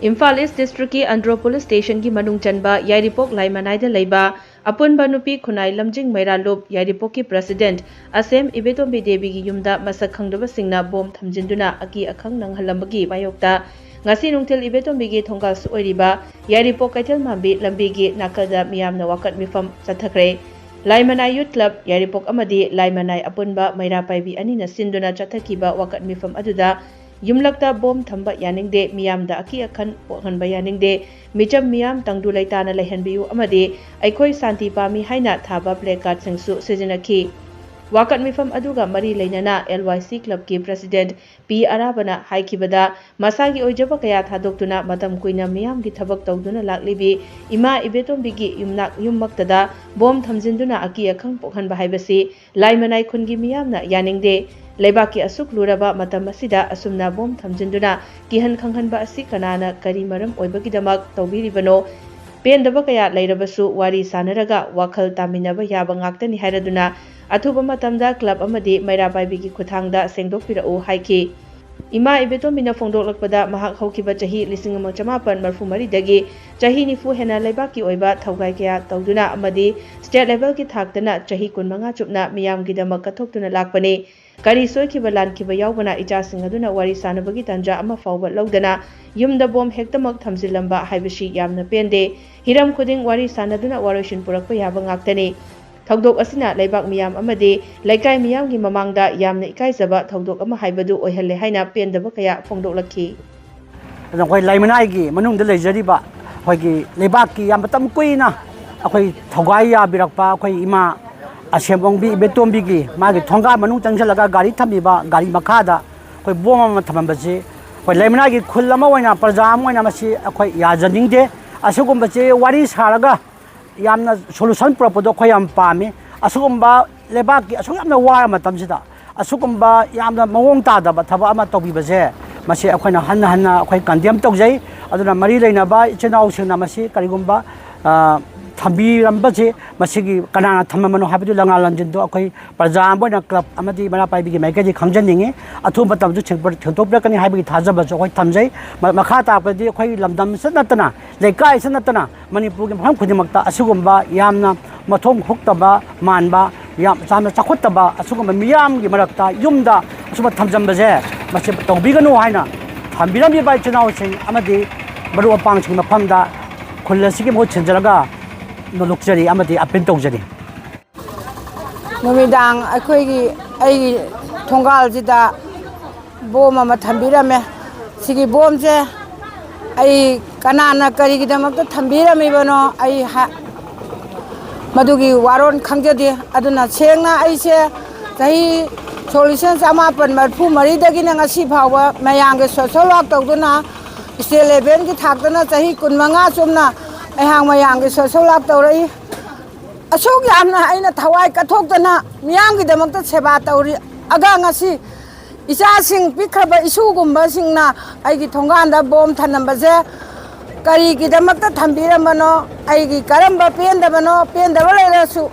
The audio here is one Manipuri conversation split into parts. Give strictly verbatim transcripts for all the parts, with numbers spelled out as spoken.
ꯏꯝꯐꯥꯜ ꯏꯁ ꯗꯤꯁꯇ꯭ꯔꯤꯛꯀꯤ ꯑꯟꯗ꯭ꯔꯣ ꯄꯨꯂꯤꯁ ꯁ꯭ꯇꯦꯁꯟꯒꯤ ꯃꯅꯨꯡ ꯆꯟꯕ ꯌꯥꯏꯔꯤꯄꯣꯛ ꯂꯥꯏꯃꯅꯥꯏꯗ ꯂꯩꯕ ꯑꯄꯨꯟꯕ ꯅꯨꯄꯤ ꯈꯨꯟꯅꯥꯏ ꯂꯝꯖꯤꯡ ꯃꯩꯔꯥ ꯂꯨꯞ ꯌꯥꯏꯔꯤꯄꯣꯛꯀꯤ ꯄ꯭ꯔꯁꯤꯗꯦꯟꯠ ꯑꯁꯦꯝ ꯏꯕꯦꯇꯣꯝꯕꯤ ꯗꯦꯕꯤꯒꯤ ꯌꯨꯝꯗ ꯃꯁꯛ ꯈꯪꯗꯕꯁꯤꯡꯅ ꯕꯣꯝ ꯊꯝꯖꯤꯟꯗꯨꯅ ꯑꯀꯤ ꯑꯈꯪ ꯅꯪꯍꯜꯂꯝꯕꯒꯤ ꯃꯥꯌꯣꯛꯇ ꯉꯁꯤ ꯅꯨꯡꯊꯤꯜ ꯏꯕꯦꯇꯣꯝꯕꯤꯒꯤ ꯊꯣꯡꯒꯥꯜꯁꯨ ꯑꯣꯏꯔꯤꯕ ꯌꯥꯏꯔꯤꯄꯣꯛ ꯀꯩꯊꯦꯜ ꯃꯥꯟꯕꯤ ꯂꯝꯕꯤꯒꯤ ꯅꯥꯀꯜꯗ ꯃꯤꯌꯥꯝꯅ ꯋꯥꯀꯠ ꯃꯤꯐꯝ ꯆꯠꯊꯈ꯭ꯔꯦ꯫ ꯂꯥꯏꯃꯅꯥꯏ ꯌꯨꯠ ꯀ꯭ꯂꯕ ꯌꯥꯏꯔꯤꯄꯣꯛ ꯑꯃꯗꯤ ꯂꯥꯏꯃꯅꯥꯏ ꯑꯄꯨꯟꯕ ꯃꯩꯔꯥ ꯄꯥꯏꯕꯤ ꯑꯅꯤꯅ ꯁꯤꯟꯗꯨꯅ ꯆꯠꯊꯈꯤꯕ ꯋꯥꯀꯠ ꯃꯤꯐꯝ ꯑꯗꯨꯗ ꯌꯨꯝꯂꯛꯇ ꯕꯣꯝ ꯊꯝꯕ ꯌꯥꯅꯤꯡꯗꯦ, ꯃꯤꯌꯥꯝꯗ ꯑꯀꯤ ꯑꯈꯟ ꯄꯣꯛꯍꯟꯕ ꯌꯥꯅꯤꯡꯗꯦ, ꯃꯤꯆꯝ ꯃꯤꯌꯥꯝ ꯇꯪꯗꯨ ꯂꯩꯇꯥꯅ ꯂꯩꯍꯟꯕꯤꯌꯨ ꯑꯃꯗꯤ ꯑꯩꯈꯣꯏ ꯁꯥꯟꯇꯤ ꯄꯥꯝꯃꯤ ꯍꯥꯏꯅ ꯊꯥꯕ placardꯁꯤꯡꯁꯨ ꯁꯤꯖꯤꯟꯅꯈꯤ꯫ ꯋꯥꯀꯠ ꯃꯤꯐꯝ ꯑꯗꯨꯒ ꯃꯔꯤ ꯂꯩꯅꯅ ꯑꯦꯜ ꯋꯥꯏ ꯁꯤ ꯀ꯭ꯂꯕꯀꯤ ꯄ꯭ꯔꯁꯤꯗꯦꯟꯠ ꯄꯤ ꯑꯔꯥꯕꯅ ꯍꯥꯏꯈꯤꯕꯗ, ꯃꯁꯥꯒꯤ ꯑꯣꯏꯖꯕ ꯀꯌꯥ ꯊꯥꯗꯣꯛꯇꯨꯅ ꯃꯇꯝ ꯀꯨꯏꯅ ꯃꯤꯌꯥꯝꯒꯤ ꯊꯕꯛ ꯇꯧꯗꯨꯅ ꯂꯥꯛꯂꯤꯕꯤ ꯏꯃꯥ ꯏꯕꯦꯇꯣꯝꯕꯤꯒꯤ ꯌꯨꯝꯅꯥꯛ ꯌꯨꯝꯃꯛꯇꯗ ꯕꯣꯝ ꯊꯝꯖꯤꯟꯗꯨꯅ ꯑꯀꯤ ꯑꯈꯪ ꯄꯣꯛꯍꯟꯕ ꯍꯥꯏꯕꯁꯤ ꯂꯥꯏꯃꯅꯥꯏ ꯈꯨꯟꯒꯤ ꯃꯤꯌꯥꯝꯅ ꯌꯥꯅꯤꯡꯗꯦ꯫ ꯂꯩꯕꯥꯛꯀꯤ ꯑꯁꯨꯛ ꯂꯨꯔꯕ ꯃꯇꯝ ꯑꯁꯤꯗ ꯑꯁꯨꯝꯅ ꯕꯣꯝ ꯊꯝꯖꯤꯟꯗꯨꯅ ꯀꯤꯍꯟ ꯈꯪꯍꯟꯕ ꯑꯁꯤ ꯀꯅꯥꯅ ꯀꯔꯤ ꯃꯔꯝ ꯑꯣꯏꯕꯒꯤꯗꯃꯛ ꯇꯧꯕꯤꯔꯤꯕꯅꯣ? ꯄꯦꯟꯗꯕ ꯀꯌꯥ ꯂꯩꯔꯕꯁꯨ ꯋꯥꯔꯤ ꯁꯥꯅꯔꯒ ꯋꯥꯈꯜ ꯇꯥꯃꯤꯟꯅꯕ ꯌꯥꯕ ꯉꯥꯛꯇꯅꯤ ꯍꯥꯏꯔꯗꯨꯅ ꯑꯊꯨꯕ ꯃꯇꯝꯗ ꯀ꯭ꯂꯕ ꯑꯃꯗꯤ ꯃꯩꯔꯥ ꯄꯥꯏꯕꯤꯒꯤ ꯈꯨꯠꯊꯥꯡꯗ ꯁꯦꯡꯗꯣꯛꯄꯤꯔꯛꯎ ꯍꯥꯏꯈꯤ꯫ ꯏꯃꯥ ꯏꯕꯦꯇꯣꯝꯕꯤꯅ ꯐꯣꯡꯗꯣꯛꯂꯛꯄꯗ, ꯃꯍꯥꯛ ꯍꯧꯈꯤꯕ ꯆꯍꯤ ꯂꯤꯁꯤꯡ ꯑꯃ ꯆꯃꯥꯄꯟ ꯃꯔꯐꯨ ꯃꯔꯤꯗꯒꯤ ꯆꯍꯤ ꯅꯤꯐꯨ ꯍꯦꯟꯅ ꯂꯩꯕꯥꯛꯀꯤ ꯑꯣꯏꯕ ꯊꯧꯒꯥꯏ ꯀꯌꯥ ꯇꯧꯗꯨꯅ ꯑꯃꯗꯤ state levelꯒꯤ ꯊꯥꯛꯇꯅ ꯆꯍꯤ ꯀꯨꯟꯃꯉꯥ ꯆꯨꯞꯅ ꯃꯤꯌꯥꯝꯒꯤꯗꯃꯛ ꯀꯠꯊꯣꯛꯇꯨꯅ ꯂꯥꯛꯄꯅꯤ꯫ ꯀꯔꯤ ꯁꯣꯏꯈꯤꯕ ꯂꯥꯟꯈꯤꯕ ꯌꯥꯎꯕꯅ ꯏꯆꯥꯁꯤꯡ ꯑꯗꯨꯅ ꯋꯥꯔꯤ ꯁꯥꯅꯕꯒꯤ ꯇꯥꯟꯖꯥ ꯑꯃ ꯐꯥꯎꯕ ꯂꯧꯗꯅ ꯌꯨꯝꯗ ꯕꯣꯝ ꯍꯦꯛꯇꯃꯛ ꯊꯝꯖꯤꯜꯂꯝꯕ ꯍꯥꯏꯕꯁꯤ ꯌꯥꯝꯅ ꯄꯦꯟꯗꯦ꯫ ꯍꯤꯔꯝ ꯈꯨꯗꯤꯡ ꯋꯥꯔꯤ ꯁꯥꯅꯗꯨꯅ ꯋꯥꯔꯣꯏꯁꯤꯟ ꯄꯨꯔꯛꯄ ꯌꯥꯕ ꯉꯥꯛꯇꯅꯤ꯫ ꯊꯧꯗꯣꯛ ꯑꯁꯤꯅ ꯂꯩꯕꯥꯛ ꯃꯤꯌꯥꯝ ꯑꯃꯗꯤ ꯂꯩꯀꯥꯏ ꯃꯤꯌꯥꯝꯒꯤ ꯃꯃꯥꯡꯗ ꯌꯥꯝꯅ ꯏꯀꯥꯏꯖꯕ ꯊꯧꯗꯣꯛ ꯑꯃ ꯍꯥꯏꯕꯗꯨ ꯑꯣꯏꯍꯜꯂꯦ ꯍꯥꯏꯅ ꯄꯦꯟꯗꯕ ꯀꯌꯥ ꯐꯣꯡꯗꯣꯛꯂꯛꯈꯤ꯫ ꯑꯗꯨꯅ ꯑꯩꯈꯣꯏ ꯂꯩꯃꯅꯥꯏꯒꯤ ꯃꯅꯨꯡꯗ ꯂꯩꯖꯔꯤꯕ ꯑꯩꯈꯣꯏꯒꯤ ꯂꯩꯕꯥꯛꯀꯤ ꯌꯥꯝ ꯃꯇꯝ ꯀꯨꯏꯅ ꯑꯩꯈꯣꯏ ꯊꯧꯒꯥꯏ ꯌꯥꯕꯤꯔꯛꯄ ꯑꯩꯈꯣꯏ ꯏꯃꯥ ꯑꯁꯦꯝ ꯑꯣꯡꯕꯤ ꯏꯕꯦꯇꯣꯝꯕꯤꯒꯤ ꯃꯥꯒꯤ ꯊꯣꯡꯒꯥꯜ ꯃꯅꯨꯡ ꯆꯪꯁꯤꯜꯂꯒ ꯒꯥꯔꯤ ꯊꯝꯃꯤꯕ ꯒꯥꯔꯤ ꯃꯈꯥꯗ ꯑꯩꯈꯣꯏ ꯕꯣꯝ ꯑꯃ ꯊꯝꯃꯝꯕꯁꯤ ꯑꯩꯈꯣꯏ ꯂꯩꯃꯅꯥꯏꯒꯤ ꯈꯨꯜ ꯑꯃ ꯑꯣꯏꯅ, ꯄ꯭ꯔꯖꯥ ꯑꯃ ꯑꯣꯏꯅ ꯃꯁꯤ ꯑꯩꯈꯣꯏ ꯌꯥꯖꯅꯤꯡꯗꯦ꯫ ꯑꯁꯤꯒꯨꯝꯕꯁꯤ ꯋꯥꯔꯤ ꯁꯥꯔꯒ ꯌꯥꯝꯅ solution ꯄꯨꯔꯛꯄꯗꯣ ꯑꯩꯈꯣꯏ ꯌꯥꯝ ꯄꯥꯝꯃꯤ꯫ ꯑꯁꯤꯒꯨꯝꯕ ꯂꯩꯕꯥꯛꯀꯤ ꯑꯁꯨꯛ ꯌꯥꯝꯅ ꯋꯥꯔ ꯃꯇꯝꯁꯤꯗ ꯑꯁꯤꯒꯨꯝꯕ ꯌꯥꯝꯅ ꯃꯑꯣꯡ ꯇꯥꯗꯕ ꯊꯕꯛ ꯑꯃ ꯇꯧꯕꯤꯕꯁꯦ, ꯃꯁꯤ ꯑꯩꯈꯣꯏꯅ ꯍꯟꯅ ꯍꯟꯅ ꯑꯩꯈꯣꯏ condemn ꯇꯧꯖꯩ꯫ ꯑꯗꯨꯅ ꯃꯔꯤ ꯂꯩꯅꯕ ꯏꯆꯤꯜ ꯏꯅꯥꯎꯁꯤꯡꯅ ꯃꯁꯤ ꯀꯔꯤꯒꯨꯝꯕ, ꯑ, ꯊꯝꯕꯤꯔꯝꯕꯁꯦ ꯃꯁꯤꯒꯤ ꯀꯅꯥꯅ ꯊꯝꯃꯝꯕꯅꯣ ꯍꯥꯏꯕꯗꯨ ꯂꯪꯂꯥ ꯂꯪꯖꯤꯟꯗꯣ ꯑꯩꯈꯣꯏ ꯄ꯭ꯔꯖꯥ ꯑꯃ ꯑꯣꯏꯅ ꯀ꯭ꯂꯕ ꯑꯃꯗꯤ ꯃꯩꯔꯥ ꯄꯥꯏꯕꯤꯒꯤ ꯃꯥꯏꯀꯩꯗꯒꯤ ꯈꯪꯖꯅꯤꯡꯉꯤ꯫ ꯑꯊꯨꯕ ꯃꯇꯝꯗ ꯁꯦꯡꯗꯣꯛꯄꯤꯔꯛꯀꯅꯤ ꯍꯥꯏꯕꯒꯤ ꯊꯥꯖꯕꯁꯨ ꯑꯩꯈꯣꯏ ꯊꯝꯖꯩ꯫ ꯃꯈꯥ ꯇꯥꯔꯛꯄꯗꯤ ꯑꯩꯈꯣꯏ ꯂꯝꯗꯝꯁꯤꯗ ꯅꯠꯇꯅ, ꯂꯩꯀꯥꯏꯁꯤꯗ ꯅꯠꯇꯅ, ꯃꯅꯤꯄꯨꯔꯒꯤ ꯃꯐꯝ ꯈꯨꯗꯤꯡꯃꯛꯇ ꯑꯁꯤꯒꯨꯝꯕ ꯌꯥꯝꯅ ꯃꯊꯣꯡ ꯍꯨꯛꯇꯕ ꯃꯥꯟꯕ, ꯌꯥꯝ ꯌꯥꯝꯅ ꯆꯥꯎꯈꯠꯇꯕ ꯑꯁꯤꯒꯨꯝꯕ ꯃꯤꯌꯥꯝꯒꯤ ꯃꯔꯛꯇ ꯌꯨꯝꯗ ꯑꯁꯨꯝꯕ ꯊꯝꯖꯤꯟꯕꯁꯦ ꯃꯁꯤ ꯇꯧꯕꯤꯒꯅꯨ ꯍꯥꯏꯅ ꯊꯝꯕꯤꯔꯝꯂꯤꯕ ꯏꯆꯤꯜ ꯏꯅꯥꯎꯁꯤꯡ ꯑꯃꯗꯤ ꯃꯔꯨꯞ ꯃꯄꯥꯡꯁꯤꯡꯒꯤ ꯃꯐꯝꯗ ꯈꯨꯜ ꯑꯁꯤꯒꯤ ꯃꯍꯨꯠ ꯁꯤꯟꯖꯔꯒ ꯅꯣꯂꯨꯛꯆꯔꯤ ꯑꯃꯗꯤ ꯑꯄꯤꯜ ꯇꯧꯖꯔꯤ꯫ ꯅꯨꯃꯤꯗꯥꯡ ꯑꯩꯈꯣꯏꯒꯤ, ꯑꯩꯒꯤ ꯊꯣꯡꯒꯥꯜꯁꯤꯗ ꯕꯣꯝ ꯑꯃ ꯊꯝꯕꯤꯔꯝꯃꯦ꯫ ꯁꯤꯒꯤ ꯕꯣꯝꯁꯦ ꯑꯩ ꯀꯅꯥꯅ ꯀꯔꯤꯒꯤꯗꯃꯛꯇ ꯊꯝꯕꯤꯔꯝꯃꯤꯕꯅꯣ ꯑꯩ ꯃꯗꯨꯒꯤ ꯋꯥꯔꯣꯜ ꯈꯪꯖꯗꯦ꯫ ꯑꯗꯨꯅ ꯁꯦꯡꯅ ꯑꯩꯁꯦ ꯆꯍꯤ ꯁꯣꯛ ꯂꯤꯁꯤꯡ ꯆꯃꯥꯄꯟ ꯃꯔꯤꯐꯨ ꯃꯔꯤꯗꯒꯤꯅ ꯉꯁꯤ ꯐꯥꯎꯕ ꯃꯌꯥꯝꯒꯤ ꯁꯣꯁꯦꯜ ꯋꯥꯔꯛ ꯇꯧꯗꯨꯅ ꯁ꯭ꯇꯦꯠ ꯂꯦꯚꯦꯜꯒꯤ ꯊꯥꯛꯇꯅ ꯆꯍꯤ ꯀꯨꯟꯃꯉꯥ ꯆꯨꯞꯅ ꯑꯩꯍꯥꯛ ꯃꯌꯥꯝꯒꯤ ꯁꯣꯁꯦꯜ ꯋꯥꯔꯛ ꯇꯧꯔꯛꯏ꯫ ꯑꯁꯨꯛ ꯌꯥꯝꯅ ꯑꯩꯅ ꯊꯋꯥꯏ ꯀꯠꯊꯣꯛꯇꯅ ꯃꯤꯌꯥꯝꯒꯤꯗꯃꯛꯇ ꯁꯦꯕꯥ ꯇꯧꯔꯛꯑꯒ ꯉꯁꯤ ꯏꯆꯥꯁꯤꯡ ꯄꯤꯛꯈ꯭ꯔꯕ ꯏꯁꯨꯒꯨꯝꯕꯁꯤꯡꯅ ꯑꯩꯒꯤ ꯊꯣꯡꯒꯥꯟꯗ ꯕꯣꯝ ꯊꯅꯝꯕꯁꯦ ꯀꯔꯤꯒꯤꯗꯃꯛꯇ ꯊꯝꯕꯤꯔꯝꯕꯅꯣ? ꯑꯩꯒꯤ ꯀꯔꯝꯕ ꯄꯦꯟꯗꯕꯅꯣ? ꯄꯦꯟꯗꯕ ꯂꯩꯔꯁꯨ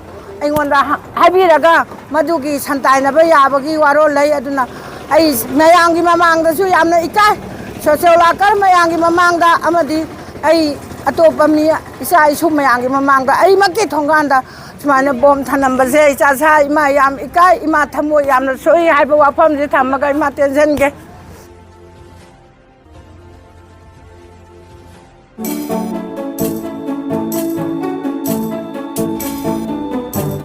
ꯑꯩꯉꯣꯟꯗ ꯍꯥꯏꯕꯤꯔꯒ ꯃꯗꯨꯒꯤ ꯁꯟꯇꯥꯏꯅꯕ ꯌꯥꯕꯒꯤ ꯋꯥꯔꯣꯜ ꯂꯩ꯫ ꯑꯗꯨꯅ ꯑꯩ ꯃꯌꯥꯝꯒꯤ ꯃꯃꯥꯡꯗꯁꯨ ꯌꯥꯝꯅ ꯏꯀꯥꯏ꯫ ꯁꯣꯁꯦꯜ ꯋꯥꯔꯀꯔ ꯃꯌꯥꯝꯒꯤ ꯃꯃꯥꯡꯗ ꯑꯃꯗꯤ ꯑꯩ ꯑꯇꯣꯞꯄ ꯃꯤ, ꯏꯆꯥ ꯏꯁꯨ ꯃꯌꯥꯝꯒꯤ ꯃꯃꯥꯡꯗ ꯑꯩꯃꯛꯀꯤ ꯊꯣꯡꯒꯥꯟꯗ ꯁꯨꯃꯥꯏꯅ ꯕꯣꯝ ꯊꯅꯝꯕꯁꯦ ꯏꯆꯥ ꯁꯥ ꯏꯃꯥ ꯌꯥꯝ ꯏꯀꯥꯏ, ꯏꯃꯥ ꯊꯃꯣꯏ ꯌꯥꯝꯅ ꯁꯣꯛꯏ ꯍꯥꯏꯕ ꯋꯥꯐꯝꯁꯦ ꯊꯝꯃꯒ ꯏꯃꯥ ꯇꯦꯟꯁꯤꯟꯒꯦ꯫